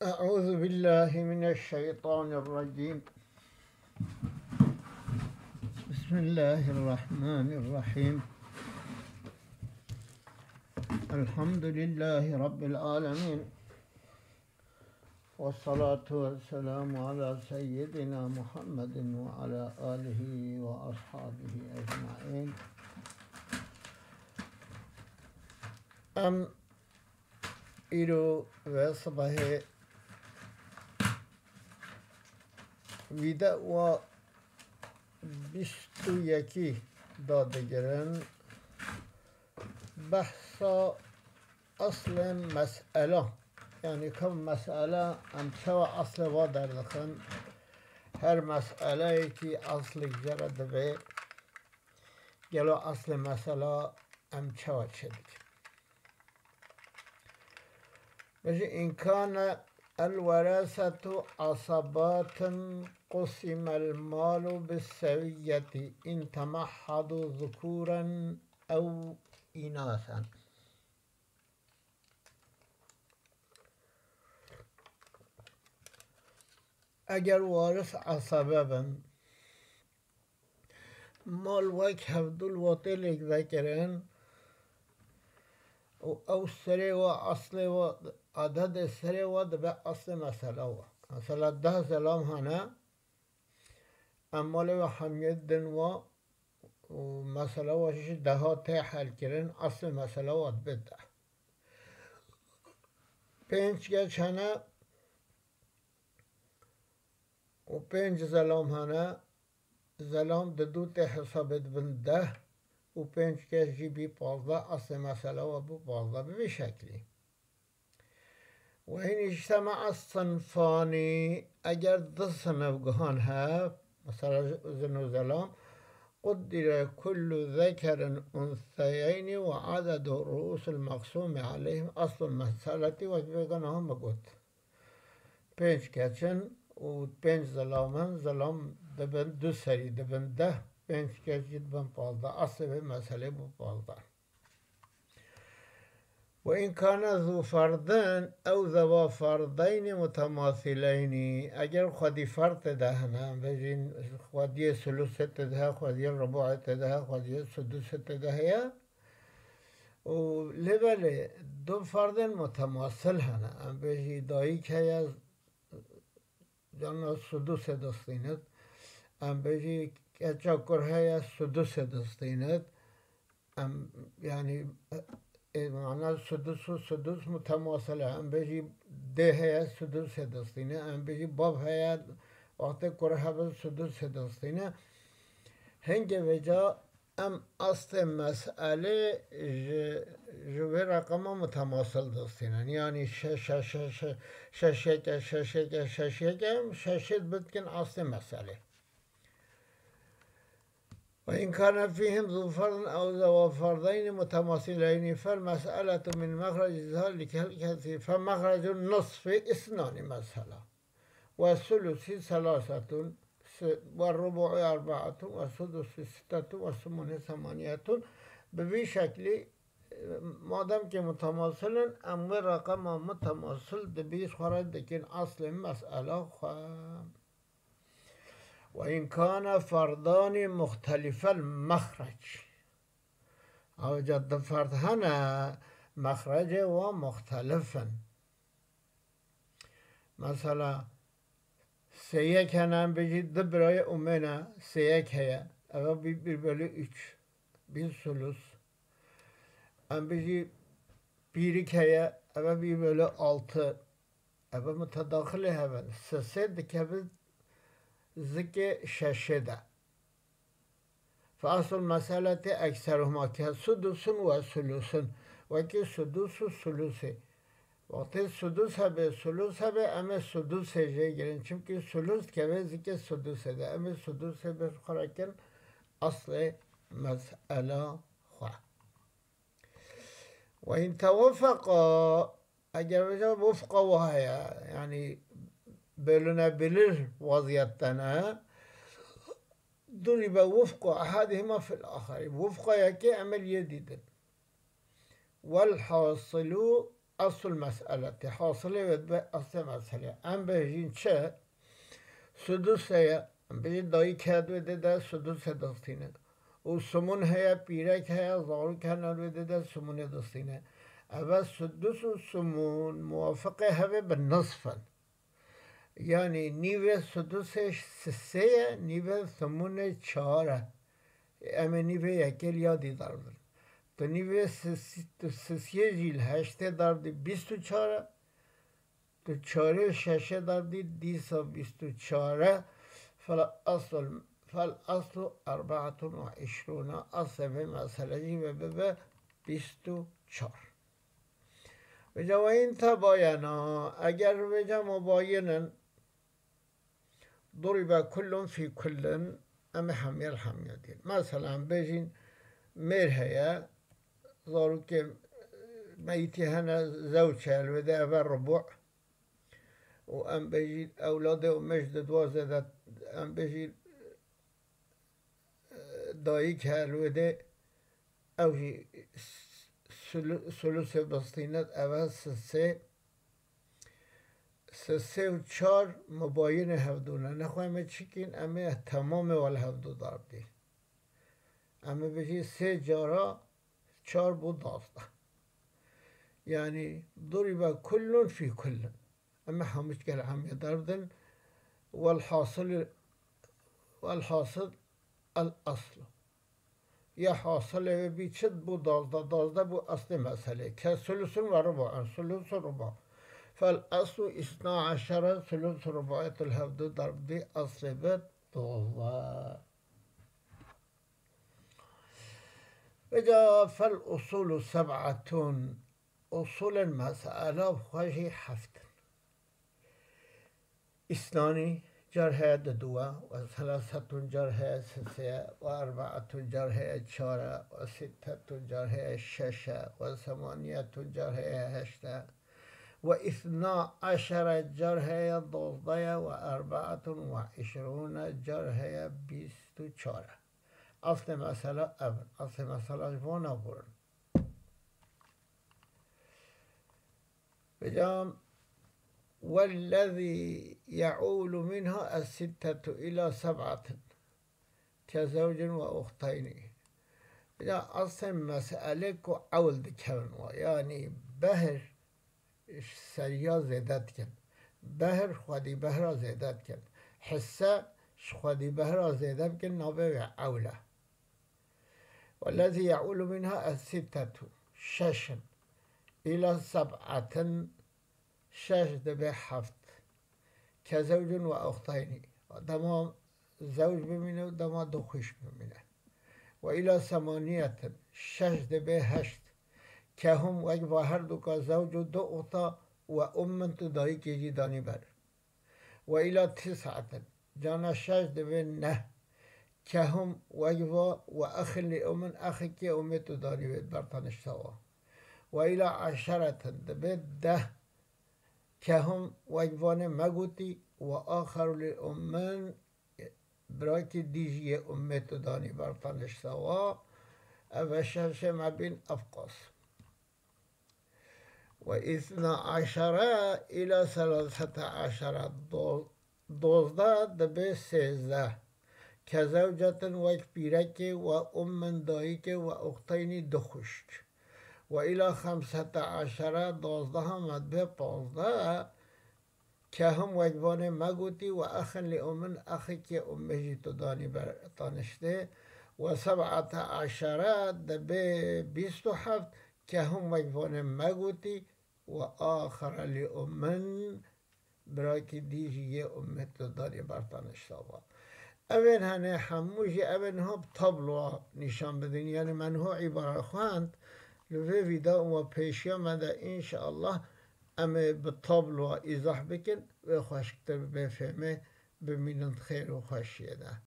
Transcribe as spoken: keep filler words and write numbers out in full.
أعوذ بالله من الشيطان الرجيم. بسم الله الرحمن الرحيم. الحمد لله رب العالمين. والصلاة والسلام على سيدنا محمد وعلى آله وأصحابه أجمعين. Em îro ve sibehê vîdeoya bîst û yekî dadigirin. Behsa eslên mes'ela, yanî ka mes'ela em çawa eslê wa derdixin, her mes'eleyekî eslek jê re dibe, gelo eslê mes'ela em çawa çêdikin? Bêje, إن كان الورثة عصبات قسم المال بالسوية إن تمحضوا ذكورا أو إناثا. Eger waris esebe bin, mal wek hevdû li watê lêk vekirin û ew serê wa, eslê wa, adedê serê wa dibe eslê mesela wa. Mesela deh zelam hene, em malê wa hemiyê din wa û mesela wa jî deha tê helkirin, eslê mesela wa dibe deh. Pênc keç hene û pênc zelam hene, zelam di dû tê hesabê dibin deh û pênc keç jî bî pazdeh, eslê mesela wa bû pazdeh. Bi vî şeklî. وإن اجتمع الصنفان, eger du sinif gihan hev, mesela zin û zelam, قدر كل ذكر أنثيين وعدد الرؤوس المقسوم عليهم أصل المسألة, wek vê gana me got. Pênc keç in û pênc zelam in, zelam dibin du serî dibin deh, pênc keç jî dibin pazdeh. Eslê vê meselê bû pazdeh. وإن كان ذو فرض أو ذوا فرضين متماثلين, eger xwedî ferd tê de hene, em bêjin xwediyê sulûsê tê de heye, xwediyê rubuê tê de heye, xwediyê sudusê tê de heye, û lê belê du ferdên mutemasil hene, em bêjî dayik heye, carna sudusê distînit, em bêjî keça kur heye, sudusê distînit, em, yanî, e, mana sudus û sudus mutemasil e, em bêjî dê heye, sudusê distîne, em bêjî bav heye, wextê kur hebin, sudusê distîne. Hingê vêca em astê meselê ji, ji vê reqema mutemasil distînin. Yanî şeş, şeş, şeş, şeş, şeş yeke, şeş yeke, şeş yeke, em şeşê dibikin astê meselê. وإن كان فيهم ذو فرض أو ذوا فرضين متماثلين فالمسألة من مخرج ذلك الكثير فمخرج النصف اثنان مثلا. والثلث ثلاثة، والربع أربعة، والسدس ستة، والثمن ثمانية. Bi vî şeklî, e, madem ki mutemasil in, em wê reqema mutemasil di bîr xwe re dikin eslê mesela xwe. وإن كان فردان مختلف المخرج. Ew ca du ferd hene, mexrecê wan muxtelif in. Mesela, sê yek hene, em bêjî du birayê Umê ne, sê yek heye, eve bî bir bölü üç, bî sulus. Em bêjî pîrik heye, eve bir bölü altı, eve mutedaxilê hev in. Sisê dikeve zikê şeşê de. فأصل المسألة أكثرهما كسدس وثلث. Wekî sudus û sulusê. Wextê sudus hebe, sulus hebe, em ê sudusê jê girin. Çimkî sulus dikeve zikê sudusê de. Em ê sudusê bi xwe re kin eslê mesela xwe. وإن توافقا, eger vêca wifqa wa heye, yanî bölünebilir weziyette ne, ضرب وفق أحدهما في الآخر. Wifqa yekê em ê li yê dî din. والحاصل Eslul meseletî, hasilê wê dibe eslê meselê. Em bêjîn çi? Sudus heye, em bêjîn dayik heye di wê dê de sudusê distîne. Û sumun heye, pîrek heye, zarok hene di wê dê de sumunê distîne. Eve sudus û sumun muwafiqê hev ê bi nisf in. Yanî nîvê sudusê sisê ye, nîvê sumunê çar e. Em ê nîvê yekê li ya dî darbidin. Tu nîvê sis-, tu sisiyê jî li heştê darbidî bîst û çar e. Tu çarê şeşê darbidî dîsa bîst û çar e. Fel asl, fel aslu erbaetun ve îşrûne. Aslê vê mesele jî ve bibe bîst û çar. Vêca ve in tebayena, eger vêca mubayin in, duribe kullun fî kullin, em ê hemî li hemî dîn. Mesela, em bêjîn mêr heye, zarokê meyitî hene, zewc heye, li wê de eve rubû. Û em bêjîn ewladê û mêj di dwa zêde, em bêjîn, e, dayik heye, li wê de ew jî s-, sulu-, sulusê bistîne, eve sisê. Sisê û çar mubayinê hevdû ne. Nexwe em ê çi kîn? Em ê temamê we li hevdû darbidîn. Em ê bijî sê cara çar bû dazdeh. Yanî duribe kullun fî kullin. Em ê hemû gel hemê darbidin. Welhasil, welhasil el aslu. Ya hasilê wê bî çi bû? Dazdeh, dazdeh bû eslê meselê. Ke sulusun ve rubu'un, sulusun rubu. Fel aslu isna eşere, sulusun rubu'ê tu li hevdu darbidî, eslê bi dozdeh. Vêca fel usulu seb'etun, usulên mesela bi xwe jî heft in. Îsnanî car heye di dû e, we selasetun car heye sisê ye, we erbaetun car heye çar e, we sittetun car heye şeş e, we semaniyetun car heye heşt e, we îsna eşere car heye dozdeh ye, we erbaetun we îşrûne car heye bîst û çar e. Aslê mesela ev in. Aslê mesela ji vana hûr in. Vêca, wellezî ye'ûlu minha es-sittetu ila seb'atin ke zewcin ve uxteyni. Vêca, aslê mesele ku ewl dikevin wa, yanî behr ji seriya zêde dikin. Behr xwedî behra zêde dikin. Hisse ji xwedî behra zêde bikin, navê wê ewl e. Wellezî ye'ûlu minha es-sittetu, şeş in, îla seb'atin, şeş dibe heft, ke zewcun ve uxteyni, dema zewc bimîne û dema du xwişk bimîne. Ve îla semaniyetin, şeş dibe heşt, ke hum, wek va herduka zewc û du uxta, ve ummin, tu dayikê jî danî ber. Ve îla tis'atin, cana şeş dibe neh, ke hum, wek va, ve exin li ummin, exikê umê tu danî wê bertanişta wa. Ve îla eşeretin dibe deh, ke hum, wek vanê me gotî, ve axeru li ummin, birakî dî jî yê umê tu danî bertanişta wa. Ev e şeşê me bîn, ev qas. Ve îsna eşere îla selasete eşere, do-, dozdeh dibe sêzdeh. Ke zewcetin, wek pîrekê, ve ummin, dayikê, ve uxteynî, du xwişk. Ve îla xemsete eşere, dozdeha me dibe pazdeh. Ke hum, wek vanê me gotî, ve exin li ummin, exikê ummê jî tu danî ber taniştê. Ve seb'ete eşere dibe bîst û heft, ke hum, wek vanê me gotî, ve axere li ummin, birakî dî jî yê ummê tu danî bertanişta wa. Evên hene hemû jî evên niha bi tabloa nîşan bidin. Yanî me niha îbare xwend, li vê vîdeo û pêşiya me de înşeallah em ê bi tabloa îzah bikin, wê xweşiktir bê fêmê, bimînin di xêr û xweşiyê de.